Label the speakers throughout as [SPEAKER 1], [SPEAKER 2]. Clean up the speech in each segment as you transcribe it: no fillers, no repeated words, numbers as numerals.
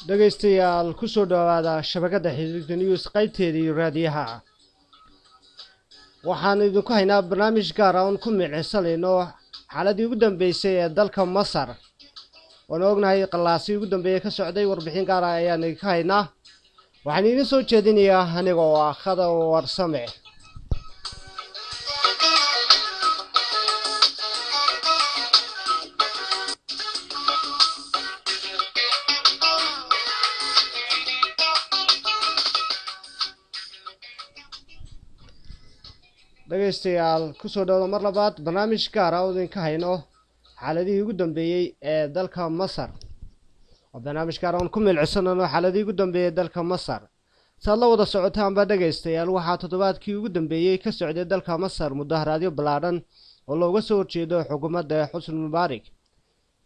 [SPEAKER 1] Dhegaystayaal, kusoo dhowaada shabakadda Xisbigta News qaybteedii raadiyaha. Waxaan idinku haynaa barnaamij gaar ah oon ku milicsanayno xaaladii ugu dambeysay ee dalka Masar. Waanu ognahay qallaasii ugu dambeeyey ka socday. Warbixin gaar ah ayaan idinka haynaa. Waxaan idin soo jeedinayaa aniga oo ah Khada Warsame. Dhegaystayaal, kusoo dhowda mar labaad barnaamij gaar ah oo idinka hayno xaaladihii ugu dambeeyey ee dalka Masar. Waa barnaamij gaar oon ku milcisanano xaaladihii ugu dambeeyey dalka Masar. Saad la wada socotaanba dhegaystayaal, waxaa toddobaadkii ugu dambeeyey ka socday dalka Masar mudaharaadyo ballaadhan oo looga soo horjeedo xukuumadda Xusni Mubaarak,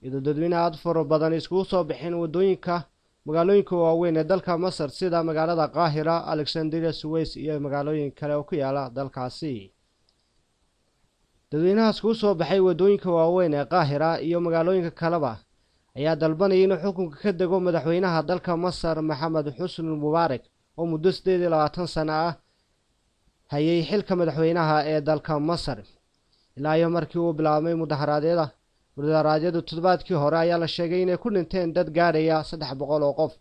[SPEAKER 1] iyadoo dadweyne aada fara badan iskugu soo bixin waddooyinka magaalooyinka waaweyn ee dalka Masar, sida magaalada Qaahira, Alexandria, Suweys iyo magaalooyin kale oo ku yaala dalkaasi. Dadweynahaas kuu soo baxay waddooyinka waaweyn ee Qaahira iyo magaalooyinka kaleba ayaa dalbanaya inuu xukunka ka dego madaxweynaha dalka Masar, Maxamed Xusni Mubaarak, oo muddo 28 sano ah hayay xilka madaxweynaha ee dalka Masar. Ilaa iyo markii uu bilaabmay mudaharaadyadu toddobaadkii hore ayaa la sheegay inay ku dhinteen dad gaadhaya 300 oo qof,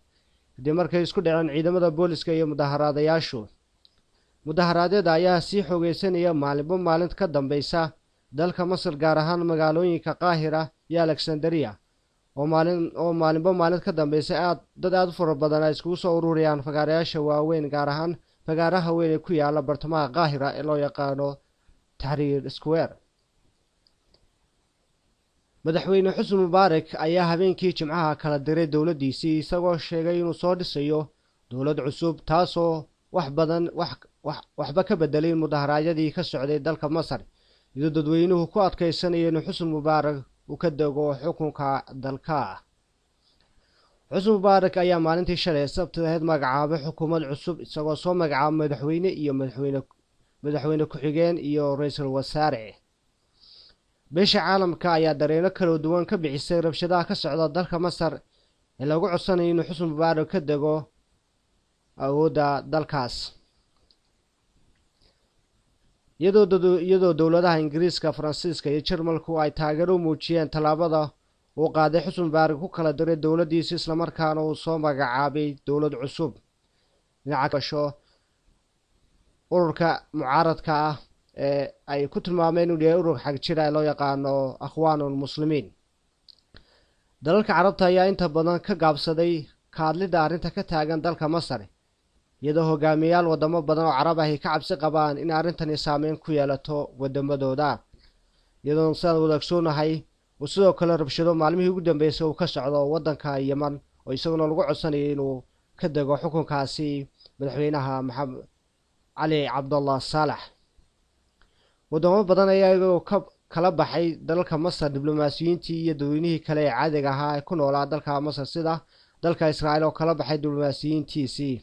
[SPEAKER 1] kadib markay isku dhaceen ciidamada booliska iyo mudaharaadayaashu. Mudaharaadyada ayaa sii xoogeysanaya maalinba maalin ka dambeysa dalka Masar, gaar ahaan magaalooyinka Qaahira iyo Alexandria, oo maalinba maalin ka dambeysa aad dad aada u fara badan ay iskugu soo ururiyaan fagaarayaasha waaweyn, gaar ahaan fagaaraha weyn ee ku yaala bartamaha Qaahira ee loo yaqaano Taxriir Square. Madaxweyne Xusni Mubaarak ayaa habeenkii Jimcaha kala diray dowladdiisii, isagoo sheegay inuu soo dhisayo dowlad cusub, taasoo wax badan waxba ka bedelay mudaharaadyadii ka socday dalka Masar, iyadoo dadweynuhu ku adkaysanayo inuu Xusni Mubaarak uu ka dego xukunka dalka. Xusni Mubaarak ayaa maalintii shalay Sabtida ahayd magacaabay xukuumad cusub, isagoo soo magacaabay madaxweyne iyo madaxweyne ku-xigeen iyo ra-iisul wasaare. Beesha caalamka ayaa dareeno kala duwan ka bixisay rabshadaha ka socda dalka Masar ee lagu codsanayo inuu Xusni Mubaarak ka dego awoodda dalkaas, iyadoo dowladaha Ingiriiska, Faransiiska iyo Jarmalku ay taageero u muujiyeen tallaabada uu qaaday Xusni Mubaarak ku kala diray dowladdiisa, islamarkaana uu soo magacaabay dowlad cusub. Dhinaca gasho ururka mucaaradka ah ee ay ku tilmaameen inuu yahay ururka xagjira ee loo yaqaano Akhwaanulmuslimiin. Dalalka Carabta ayaa inta badan ka gaabsaday ka hadlidda arrinta ka taagan dalka Masar, iyadoo hogaamiyayaal wadamo badan oo carab ahi ka cabsi qabaan in arrintani saameyn ku yeelato wadamadooda, iyadoon sidaan wadagsoonahay uu sidoo kale rabshado maalmihii ugu dambeysay uu ka socdo waddanka Yeman, oo isaguna lagu codsanayay inuu ka dego xukunkaasi madaxweynaha Maxamed Cali Cabdallah Saalax. Wadamo badan ayaa iyagoo ka kala baxay dalalka Masar diblomaasiyiintii iyo dadweynihii kale ee caadiga ahaa ee ku noolaa dalka Masar, sida dalka Israa'iil oo kala baxay diblomaasiyiintiisii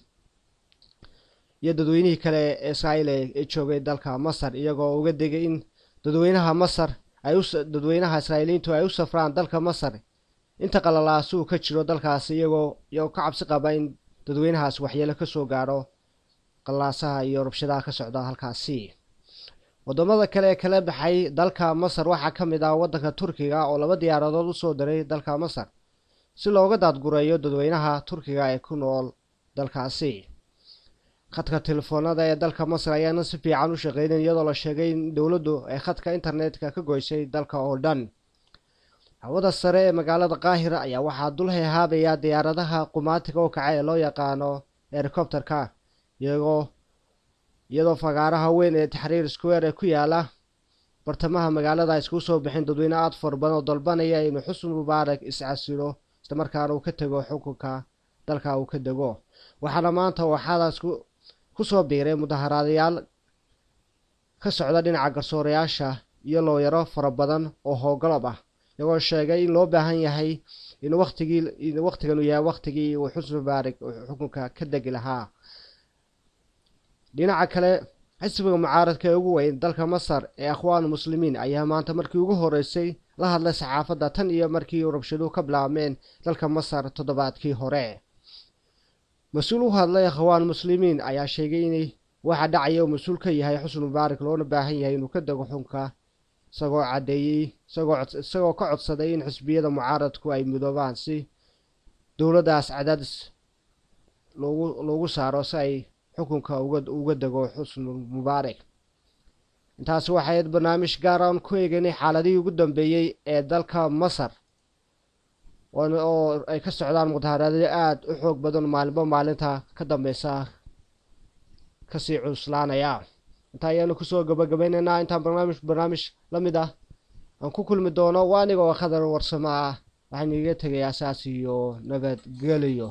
[SPEAKER 1] iyo dadweynihii kale ee Israa'iil ee joogay dalka Masar, iyagoo uga degay in dadweynaha Masar ay dadweynaha Israa'iiliyiintu ay u safraan dalka Masar inta qalalaasi uu ka jiro dalkaasi, iyagoo ka cabsi qaba in dadweynahaas waxyeelo ka soo gaadho qalaasaha iyo rabshadaha ka socda halkaasi. Wadamada kale ee kala baxay dalka Masar waxaa ka mid ah waddanka Turkiga, oo 2 diyaaradood usoo diray dalka Masar si looga daadgureeyo dadweynaha Turkiga ee ku nool dalkaasi. Khadka telefoonada ee dalka Masar ayaana si fiican u shaqeynayn, iyadoo la sheegay in dowladdu ay khadka internetka ka goysay dalka oo dhan. Hawada sare ee magaalada Qaahira ayaa waxaa dul heehaabaya diyaaradaha qumaatiga oo kaca ee loo yaqaano helicopterka, iyadoo fagaaraha weyn ee Taxriir Square ee ku yaala bartamaha magaalada ay iskugu soo bixin dadweyne aada fara badan oo dalbanaya inuu Xusni Mubaarak iscasilo, islamarkaana uu ka tego xukunka dalka uu ka dego. Waxaana maanta waxaadaas ku soo biiray mudaharaadayaal ka socda dhinaca garsoorayaasha iyo looyaro fara badan oo howlgalob ah, iyagoo sheegay in loo baahan yahay in waqtigan uu yahay waqtigii uu Xusni Mubaarak xukunka ka degi lahaa. Dhinaca kale, xisbiga mucaaradka ee ugu weyn dalka Masar ee Akhwaan Muslimiin ayaa maanta markii ugu horeysay la hadlay saxaafadda tan iyo markii rabshaduhu ka bilaabmeen dalka Masar toddobaadkii hore. Mas-uul u hadlay Akhwaan Muslimiin ayaa sheegay inay waxa dhacaya uu mas-uul ka yahay Xusni Mubaarak, loona baahan yahay inuu ka dego xunka, isagoo caddeeyey isagoo ka codsaday in xisbiyada mucaaradku ay midoobaan si dowladdaas cadaadis loogu saaro si ay xukunka uga dego Xusni Mubaarak. Intaasi waxay ayd barnaamij gaar aan ku eegaynay xaaladihii ugu dambeeyey ee dalka Masar oo ay ka socdaan mudaharaadyo aada u xoog badan, maalinba maalinta ka dambeysa kasii cuslaanaya. Intaa ayaanu kusoo gabagabaynaynaa. Intaan barnaamij la mid ah aan ku kulmi doono, waa aniga oo Khadar Warsamo ah, waxaan igaga tegayaa saas iyo nabadgeliyo.